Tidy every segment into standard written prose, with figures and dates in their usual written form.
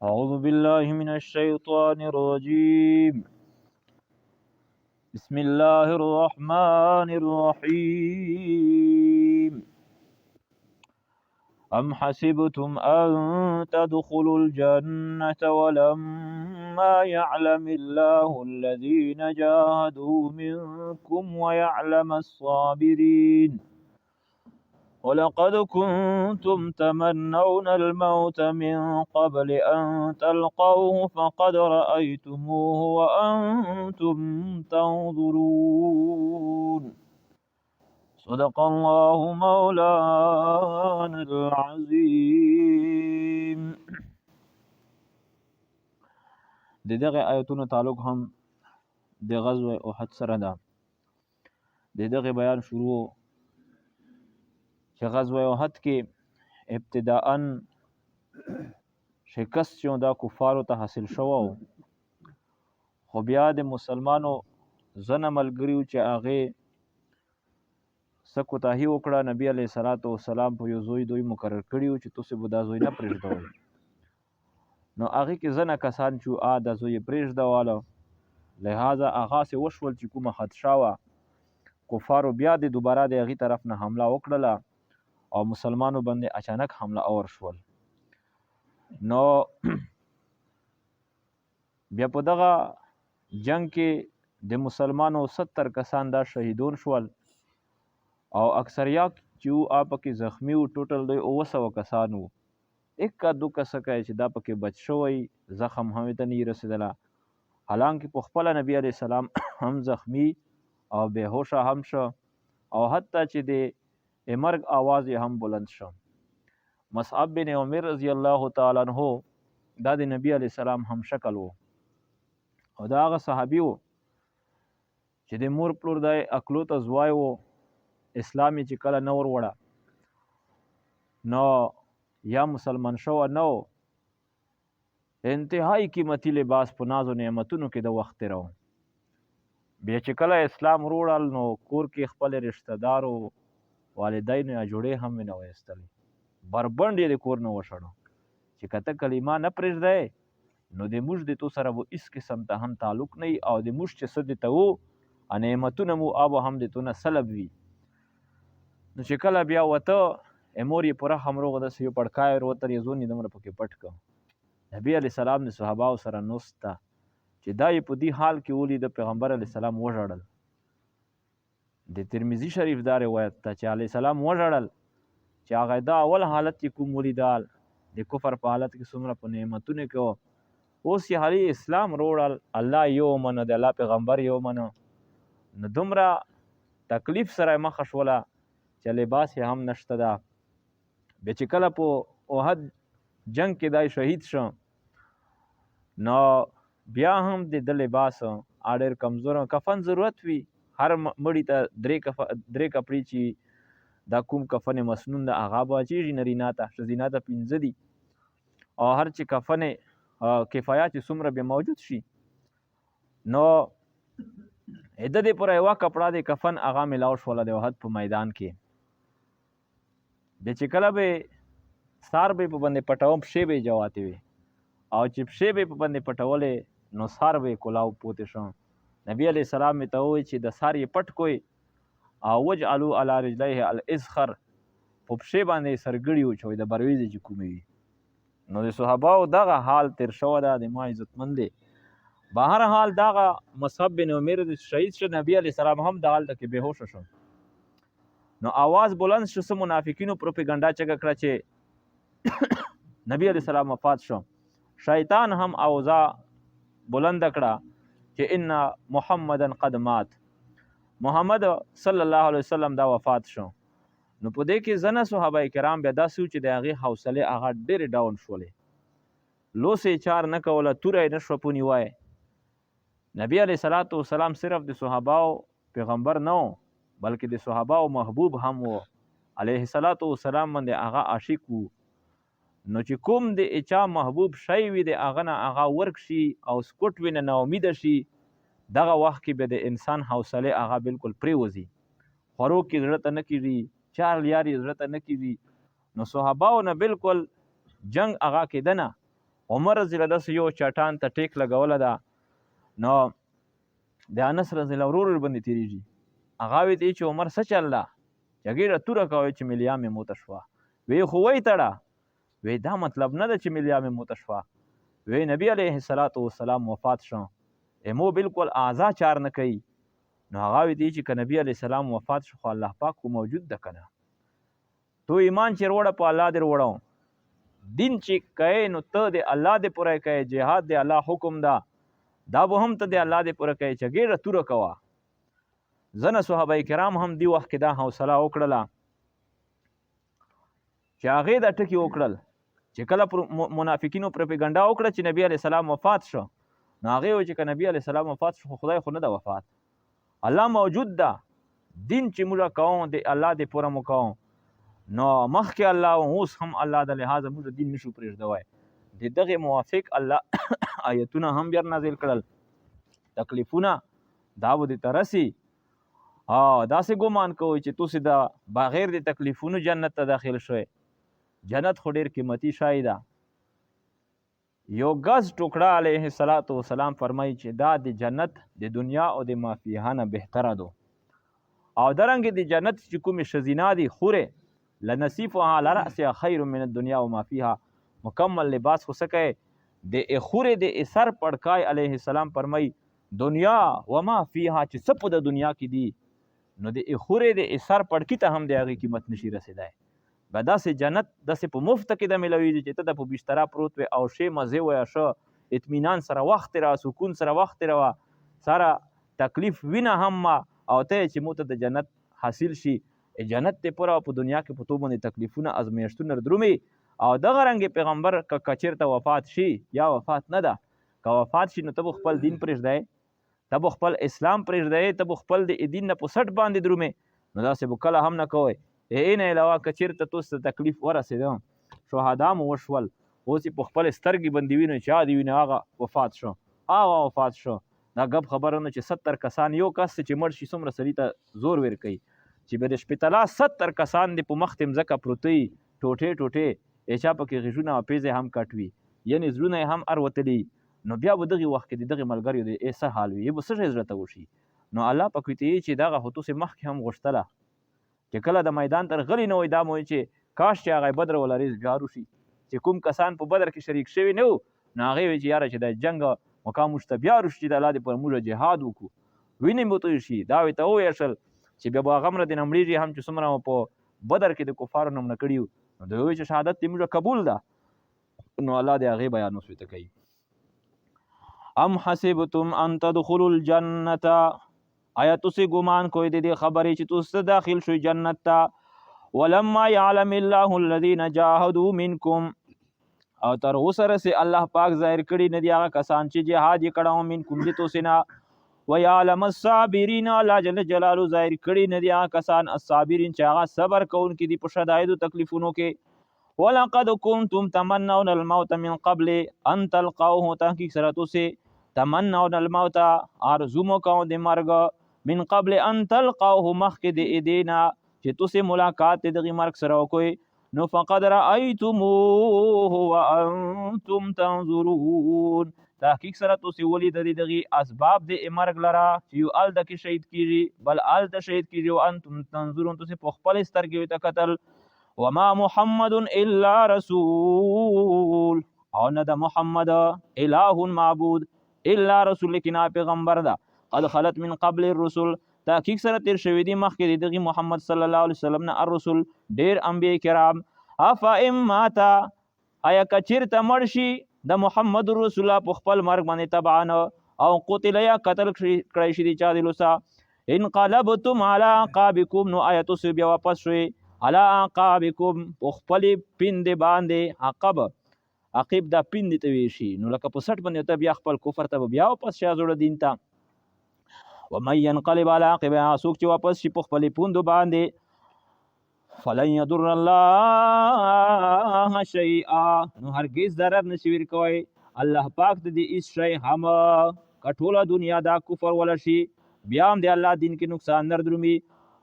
أعوذ بالله من الشيطان الرجيم. بسم الله الرحمن الرحيم. أم حسبتم أن تدخلوا الجنة ولما يعلم الله الذين جاهدوا منكم ويعلم الصابرين. ولقد كنتم تمنون الموت من قبل أن تلقوه فقد رأيتموه وأنتم تنظرون. صدق الله مولانا العظيم. د دغه آیتونو تعلق هم د غزوه احد سره ده. د دغه بیان شروع چې غزوه احد کې ابتداءً شکست چې دا کفارو ته حاصل شوی و، خو بیا د مسلمانو ځنه ملګري وو چې هغې څه کوتاهي وکړه. نبي علیه الصلاة والسلام په یو زوی دوی مقرر کړي وو چې تاسې به دا زوی نه پرېږدوئ. نو هغې کې ځنه کسان چې وو دا زوی یې پرېږدواله، لهذا هغه هسې وشول چې کومه خدشه وه. کفارو بیا د دوباره د هغې طرف نه حمله وکړله او مسلمانو باندې اچانک حمله اور شول. نو بیا په دغه جنگ کې د مسلمانو 70 کسان دا شهیدون شول او اکثریت چې وو هغه پکې زخمی وو. ټوټل دوی 700 کسان وو. اکا دوکا څه کوي چې دا پکې بچ شوی، زخم هم ته نه رسېدله. حالانکه په خپله نبی علیه السلام هم زخمی او بېهوشه هم شو او حتی چې د مرګ آواز یې هم بلند شو. مصعب بن عمر رضی الله تعالی عنہ دا د نبی علیه السلام هم شکل وو او دا هغه صحابي وو چې د مور پلور دی اکلو ته ځوای وو. اسلام یې چې کله نه وروړه نو یا مسلمان شوه نه و، انتهایی قیمتي لباس په ناز و نعمتونو کې د وخت تېروه. بیا چې کله اسلام وروړل نو کور کې خپل رشته دارو والدینو یا جوړې هم نه وایستلې، بربنډ یې د کور نه وشړو چې که ته کلمه نه پرېږدی نو د موږ د تو سره به هیڅ قسم ته هم تعلق نه وي او د موږ چې څه د ته وو نعمتونه مو هغه هم د تو نه سلب وي. نو چې کله بیا وته مور یې پوره هم روغه داسې یو پړکای وروتر یې ځون یې دومره پکې پټ کړ. نبي علیه السلام د صحاباو سره نوست ته چې دا یې په دې حال کې ولیده، پیغمبر علیه السلام وژړل. د ترمذي شریف دا روایت ته چې علیه السلام وژړل چې هغه دا اول حالت یې کوم ولیدل، د کفر په حالت کې څومره په نعمتونو کې و، اوس یې حالي اسلام روړل، الله یې ومنه، د الله پیغمبر یې ومنه، نو دومره تکلیف سره یې مخه شوله چې لباس یې هم نشته ده. بیا چې کله په احد جنگ کې دای شهید شو نو بیا هم د ده لباس ډېر کمزور کفن ضرورت وي. هر مړي ته درې کپړې چې دا کوم کفن مسنون ده هغه به اچېږي نرینه ته، ښځینه ته 5 دي، او هر چې کفن کفایه چې څومره به موجود شي نو د دې پر یوه کپړه د کفن هغه ملاو شوله د احد په میدان کې. بیا چې کله به سار به په باندې پټوم پښې به یې جواتې وې او چې پښې به یې په باندې پټولې نو سار به یې کلاو پوتې شو. نبی علیه السلام یې ته وویل چې د سار یې پټ کوئ او وجعلو علی رجلیه الازخر، په پښې باندې یې سرګړي وچوئ د برویزې چې کومې وي. نو د صحاباو دغه حال تېر شوی ده. د ما عزتمند دی. بهر حال دغه مصعب بن عمر شهید شو، نبی علیه السلام هم دغه هلته کې بېهوشه شو. نو آواز بلند شو، څه منافقینو پروپاګنډا چګه کړه چې نبی علیه السلام وفات شو. شیطان هم اوضاع بلند کړه چې ان محمدا قد مات، محمد صلی الله علیه وسلم دا وفات شو. نو په دې کې ځنه صحابه کرام بیا داسې وو چې د هغې حوصلې هغه ډېرې ډاون شولې، لوسې یې چار نه کوله، توره یې نه شوه په نیوای. نبی علیه الصلاة والسلام صرف د صحاباو پیغمبر نه و بلکې د صحاباو محبوب هم و، علیه الصلاة والسلام باندې هغه عاشق وو. نو چې کوم د اچا محبوب شی وي د هغه نه هغه ورک شي او سکوټ وي نه ناامیده شي، دغه وخت کې به د انسان حوصلې هغه بالکل پرېوځي، خوراک یې زړه ته نه کېږي، چار لیار یې زړه ته نه کېږي. نو صحاباو نه بالکل جنگ هغه کېده نه. عمر رضی الله داسې یو چټان ته ټیک لګوله ده، نو د انس رضی الله ورور باندې تیریږي، هغه وی ته چې عمر څه چل ده، چې ګیره توره کوي چې ملیا مې موته شوه. وی خو وی تړه، وی دا مطلب نه ده چې ملیا مې موته شوه. وی نبی علیه الصلاۃ والسلام وفات شو، مو بالکل اعضا چار نه کوي. نو هغه وی دی چې که نبی علیه السلام وفات شو خو الله پاک خو موجود ده کنه، تو ایمان چې وروړه په الله دې وروړو، دین چې کوي نو ته د الله دې پوره کوي، جهاد دې الله حکم ده، دا به هم ته د الله دې پوره کوي چې ګیره توره کوه. ځنه صحابه کرام هم دی وخت کې دا حوصله وکړله چې هغې دا ټکي وکړل چې کله منافقینو پروپاګنډا وکړه چې نبی علیه السلام وفات شو، نو هغې وویل چې که نبی علیه السلام وفات شو خو خدای خو نه ده وفات، الله موجود ده، دین چې موږ کوو د الله دې پوره مو کوو، نو مخکې الله او اوس هم الله ده، لهذا موږ دین نشو پرېږدوی. د دغې موافق الله آیتونه هم بیا نازل کړل. تکلیفونه دا به دې ته رسي، داسې ګمان کوئ چې تاسې د بغیر د تکلیفونو جنت ته داخل شوئ. جنت خو ډېر قیمتي شی ده. یو ګز ټوکړه علیه الصلاة والسلام فرمایي چې دا د جنت د دنیا او د مافیها نه بهتره دو، او درنګ د جنت چې کومې ښځینه دي خورې لنصیفها علی رأسها خیر من الدنیا وما فیها، مکمل لباس خو څه کوي د خورې د سر پړکای علیه السلام فرمایي دنیا وما فیها چې څه په د دنیا کې دي، نو د خورې د سر پړکي ته هم د هغې قیمت نشي رسېدای. به داسې جنت داسې په مفته کې د ملویږي چې ته د په بستره پروت وې او ښې مزې وایه، ښه اطمینان سره وخت تېروه، سکون سره وخت تېروه، سره تکلیف وینه هم ما او ته چې مو ته د جنت حاصل شي، جنت دې پوره په دنیا کې په تو باندې تکلیفونه ازمیښتونه درومي. او دغه رنګ پیغمبر که کچېرته وفات شي یا وفات نه ده، که وفات شي نو ته به خپل دین پرېږدی، ته به خپل اسلام پرېږدی، ته به خپل د دین نه په سټ باندې درومې، نو داسې به کله هم نه کوئ. نه علاوه که چېرته تاسو ته تکلیف ورسېده، شهدا مو وشول، اوس یې په خپلې سترګې باندې وینو چې دې ویني هغه وفات شو، هغه وفات شو. دا ګپ خبره نه چې 70 کسان یو کس چې مړ شي څومره سړي ته زور ورکوي، چې به د شپېتلا 70 کسان دې په مخ ته مځکه پروته وي، ټوټې ټوټې یې چا پکې غېږونه او پېزې هم کټ وي، یعنې زړونه یې هم اروتلي، نو بیا به دغې وخت کې د دغې ملګریو د څه حال وي، به څه شی زړه ته وشي. نو الله پاک ورته وایي چې دغه خو تاسې مخکې هم غوښتله چې کله د میدان تر غلي نه وای، دا مو چې کاش چې هغه بدر ولا ریز بیا وشي، چې کوم کسان په بدر کې شریک شوي نه وو، نو هغې وایي چې یاره چې د جنګ مقام موږ ته بیا وشي، چې د الله دې پر موږ جهاد وکړو، وینې مو توی شي. دا ورته وویل چې بیا به هغه مړه دې نه مړېږي هم چې څومره مو په بدر کې د کفارو نه مړه کړي وو، نو دوی وایي چې شهادت دې موږ قبول ده. نو الله دې هغې بیان اوس ورته کوي. ام حسبتم ان تدخلوا الجنة، آیا تاسو ګمان کوئ د دې خبرې چې تاسو داخل شئ جنت ته؟ ولما يعلم الله الذين جاهدوا منكم، او تر اوسه رسې الله پاک ظاهر کړي نه دي هغه کسان چې جهاد یې کړی منکم د تاسو نه، ويعلم الصابرین، الله جل جلاله ظاهر کړي نه دي هغه کسان الصابرین چې هغه صبر کوونکي دي په شدایدو تکلیفونو کې. ولقد كنتم تمنون الموت من قبل ان تلقوه، تحقیق سره تاسو تمنون الموت آرزو مو کوو د مرګ، من قبل ان تلقوه مخکې د دې نه چې تاسو ملاقات د دغې مرګ سره وکړئ، نو فقد رأیتموه وانتم تنظرون، تحقیق سره تاسو ولید د دغې اسباب د مرګ لره چې یو هلته کې شهید کیږي بل هلته شهید کیږي، وانتم تنظرون تاسو په خپلې سترګې ورته کتل. وما محمد الا رسول، او نه د محمد اله معبود الا رسول، لیکن پیغمبر ده. قد خلت من قبل الرسل، تحقیق سره تیر شوی دی مخکې د دغه محمد صلی الله علیه وسلم نه الرسل ډیر انبیاء کرام. افا ام ماتا، آیا کچیرته مړ شي د محمد رسول الله په خپل مرګ باندې طبعا، او قتل یا قتل کړی شي د چا د لوسه، انقلبتم علی عقابکم، نو آیا تاسو بیا واپس شوئ علی عقابکم په خپلې پیندې باندې. عقب عقب دا پیندې ته ویل شي، نو لکه په سټ باندې ته بیا خپل کفر ته به بیا واپس شې زړه دین ته. ومن ينقلب على عقبيه، څوک چې واپس شي په خپلې پوندو باندې، فلن يضر الله شيئا، نو هرګز ضرر نشي ورکوی الله پاک ته دې هیڅ شی هم. که ټوله دنیا دا کفر وله شي بیا هم د الله دین کې نقصان نه درومي،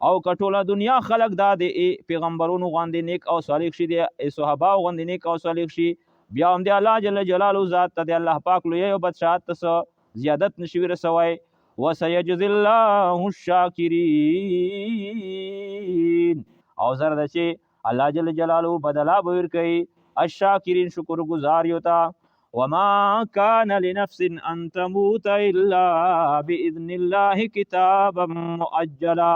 او که ټوله دنیا خلک دا د پیغمبرونو غوندې نیک او صالح شي، د صحابه غوندې نیک او صالح شي، بیا هم د الله جل جلاله ذات ته د الله پاک لوی او بادشاہت ته څه زیادت نشي رسوي. وسيجزي الله الشاکرین، او زر ده چې الله جل جلاله بدلا به ورکوي الشاکرین شکر گزار یو ته. وما كان لنفس ان تموت الا باذن الله كتابا مؤجلا.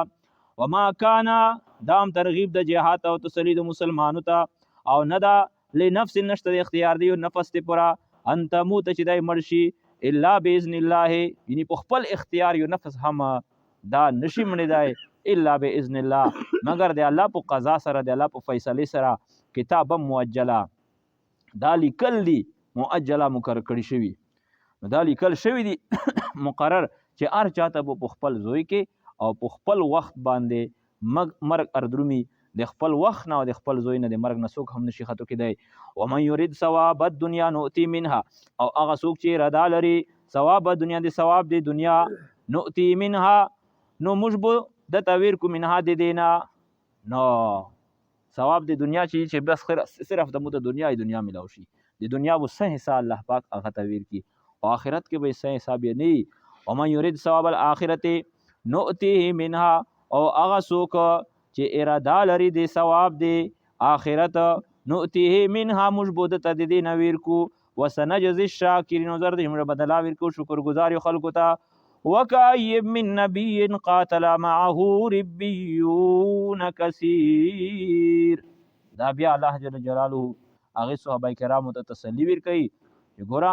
وما كان دام ترغیب د جهاد او تسلی د مسلمانو ته، او نه دا لنفس نشته د اختیار دی نفس ته پورا ان تموت چې دای مړ شي الا باذن الله، یعنی په خپل اختیار یو نفس هم دا نشي مړېدای الا باذن الله، مګر د الله په قضا سره، د الله په فیصلې سره. کتابا مؤجلا، دا لیکل دي مؤجلا مقرر کړی شوي، نو دا لیکل شوي دي مقرر چې هر چاته به په خپل زوی کې او په خپل وخت باندې مرګ اردرومي، د خپل وخت نه او د خپل زوی نه د مرګ نه څوک هم نشي خطو کېدای. ومن یرید ثواب الدنیا نؤتی منها، او هغه څوک چې اراده لري ثواب دنیا د ثواب د دنیا، نؤتی منها نو موږ به د ته ورکو منها د دې نه. نو ثواب د دنیا چې بس صرف د مو د دنیا دنیا ملاو شي، د دنیا به څه حصه الله پاک هغه ته ورکړي او آخرت کې به یې څه حساب یې نه وي. ومن یرید ثواب الآخرة نؤتیه منها، او هغه څوک چې اراده لري د ثواب د آخرت، نؤتیه منها موږ به ده ته د دې نه ورکو. وسنجزي الشاکرین، زر دې موږ بدلا ورکو شکرګزار یو خلکو ته. وکأی من نبی قاتل معه ربیون کثیر. دا بیا الله جل جلاله هغې صحابه کرامو ته تسلي ورکوي چې ګوره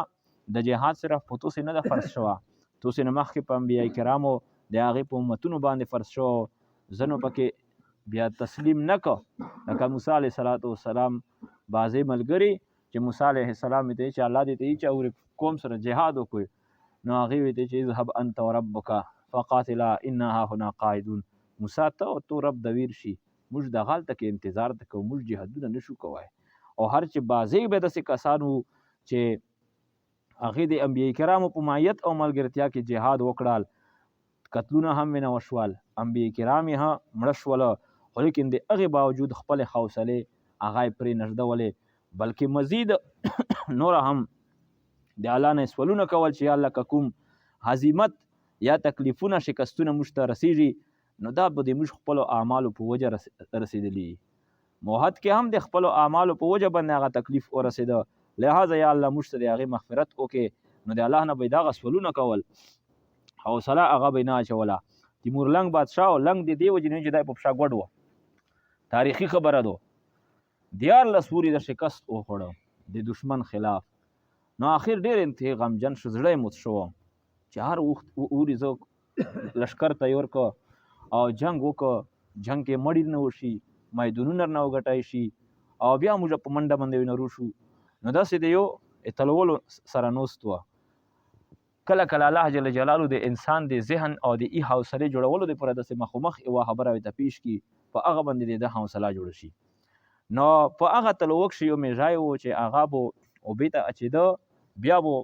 د جهاد صرف په توسې نه ده فرض شوه، توسې نه مخکې په انبیاء کرامو د هغې په امتونو باندې فرض شوه، ځینو پکې بیا تسلیم نه که، لکه موسی علیه الصلاة والسلام بعضې ملګري چې موسی علیه السلام ته چې الله دې ته یې چې اورې قوم سره جهاد وکړي، نو هغې ویته چې اذهب انت وربک فقاتلا انا هاهنا قاعدون. موسی ته او تو رب د ویر شي، موږ دغه هلته کې انتظار ته کوو، موږ جهادونه نشو کوی. او هر چې بعضې به داسې کسان وو چې هغې د انبیاء کرامو په معیت او ملګرتیا کې جهاد وکړل، قتلونه هم وینه وشول، انبیاء کرام یې هم مړه شول، خو لیکن د هغې باوجود خپلې حوصلې هغه یې پرې نږدولې، بلکې مزید نوره هم د الله نه سوالونه کول چې یا الله که کوم هزیمت یا تکلیفونه شکستونه موږ ته رسیږي نو دا به د موږ خپلو اعمالو په وجه رسېدلي. موحد کې هم د خپلو اعمالو په وجه باندې هغه تکلیف ورسېده، لهذا یا الله موږ ته د هغې مغفرت وکړې. نو د الله نه به یې دغه سوالونه کول، حوصله هغه به یې نه اچوله. تیمور لنګ بادشاه و، لنګ د دې وجې نه چې دی په پښه ګوډ و، تاریخي خبره ده، 13 وري د شکست وخوړه د دشمن خلاف، نو آخر ډېر انتهایی غمجن شو، زړه یې مت شو چې هر وخت اوري زه لشکر ته یې ورکړ او جنګ وکړ، جنګ کې مړي نه وشي، میدانونه نه وګټای شي او بیا موږ په منډه باندې ونرو شو. نو داسې د یو اتلولو سره نوست وه. کله کله الله جل جلاله د انسان د ذهن او د ای حوصلې جوړولو دپاره داسې مخامخ یوه خبره ورته پیش کړي، په هغه باندې د ده حوصله جوړه شي. نو په هغه تلوک کښې یو میژای و چې هغه به اوبې ته اچېده، بیا به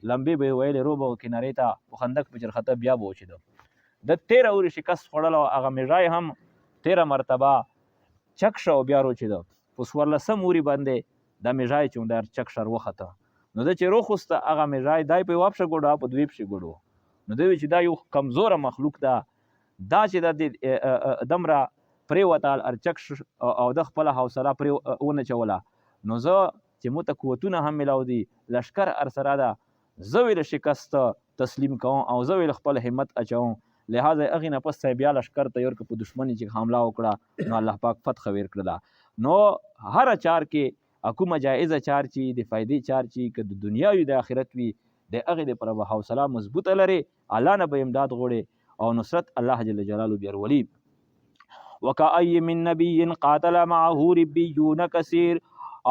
لمبې به یې ویلې، رو به کنارې ته په خندق په چرخته بیا به وچېده. د تېره اوري شکست خوړل او هغه میژای هم تېره مرتبه چک شو او بیا روچېده. په 14 اوري باندې دا میژای چې دا چک شر وخته، نو ده چې روخوسته هغه میژای دای په یوه پښه ګوډ او په دوې پښې ګوډ و. نو ده وی چې دا یو کمزوره مخلوق ده، دا چې دا دمره پرېوتال ارچک او ده خپله حوصله پرې ونه چوله، نو زه چې مو ته قوتونه هم ملاو دي، لشکر ارسره ده، زه ویل شکست تسلیم کوم او زه ویل خپل همت اچوم. لهذا یې هغې نه پس بیا لشکر ته ورکړه، په دښمن یې چې حمله وکړه نو الله پاک فتح ورکړله. نو هره چار کې کومه جایزه چار چې د فایدې چار چې که د دنیا وي د آخرت وي، د هغې دپاره به حوصله مضبوطه لرې، الله نه به امداد غوړې او نصرت الله جل جلاله بیا ورولي. وکأی من نبی قاتل معه ربیون کثیر،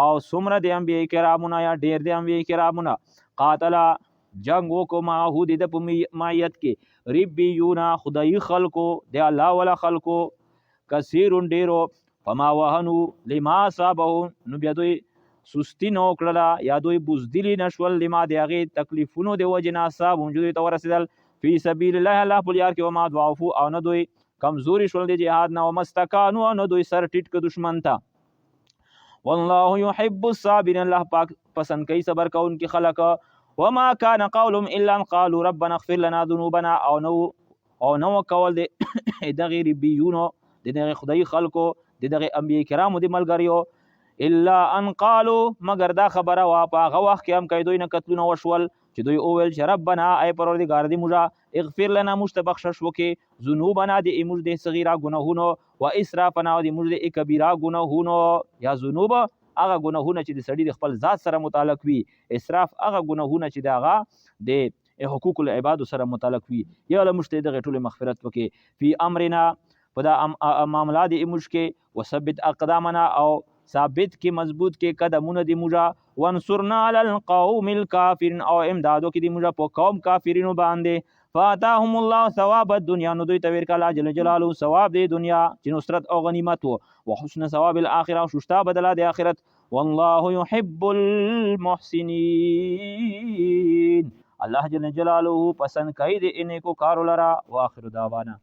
او څومره د انبیاء کرامو نه یا ډېر د انبیاء کرامو نه قاتل جنګ وکړو معه د ده په معیت کې ربیون خدایي خلکو، د الله والا خلکو، کثیر ډېرو، فما وهنو لما اصابهم، نو بیا دوی سستی نه وکړله یا دوی بزدلي نه شول لما د هغې تکلیفونو د وجې نه اصابهم چې دوی ته ورسېدل فی سبیل الله الله په لار کې، وما ضعفو او نه دوی کمزوري شول د جهاد نه، وما استکانو او نه دوی سر ټیټ که دښمن ته. والله يحب الصابرين، الله پاک پسند کوي صبر کوونکي خلک. وما كان قولهم الا ان قالوا ربنا اغفر لنا ذنوبنا، او نو کول د دغه ربيونو، د دغه خدای خلکو، د دغه انبیاء کرامو د ملګریو، الا ان قالوا، مگر دا خبره وا په هغه وخت کې هم کوي دوی نه قتلونه وشول چې دوی وویل چې ربنا، ای پروردګار دی موږ، اغفر لنا، موږ ته بخشش وکې، ذنوبنا، د موږ د صغیره ګناهونو، و اسرافنا، د موږ د کبیره ګناهونو. یا ذنوب هغه ګناهونه چې د سړي د خپل ذات سره متعلق وي، اسراف هغه ګناهونه چې د هغه د حقوق العباد سره متعلق وي. یا الله، موږ ته دغه ټول مغفرت وکې، فی امرنا، په دا معاملات د موږ کې، وثبت اقدامنا، او ثابت کې مضبوط کې قدمونه دی موږ، وانصرنا علی القوم الکافرین، او امدادو کې دی موږ په قوم کافرینو باندې. فاتاهم الله ثواب الدنيا، نو دوی ته ورکړه الله جل جلاله ثواب دی دنیا چې نصرت او غنیمت وو، وحسن ثواب الاخره، او شستا بدلا د آخرت. والله يحب المحسنين، الله جل جلاله پسند کوي د نیکو کارو لره. واخر دعوانا.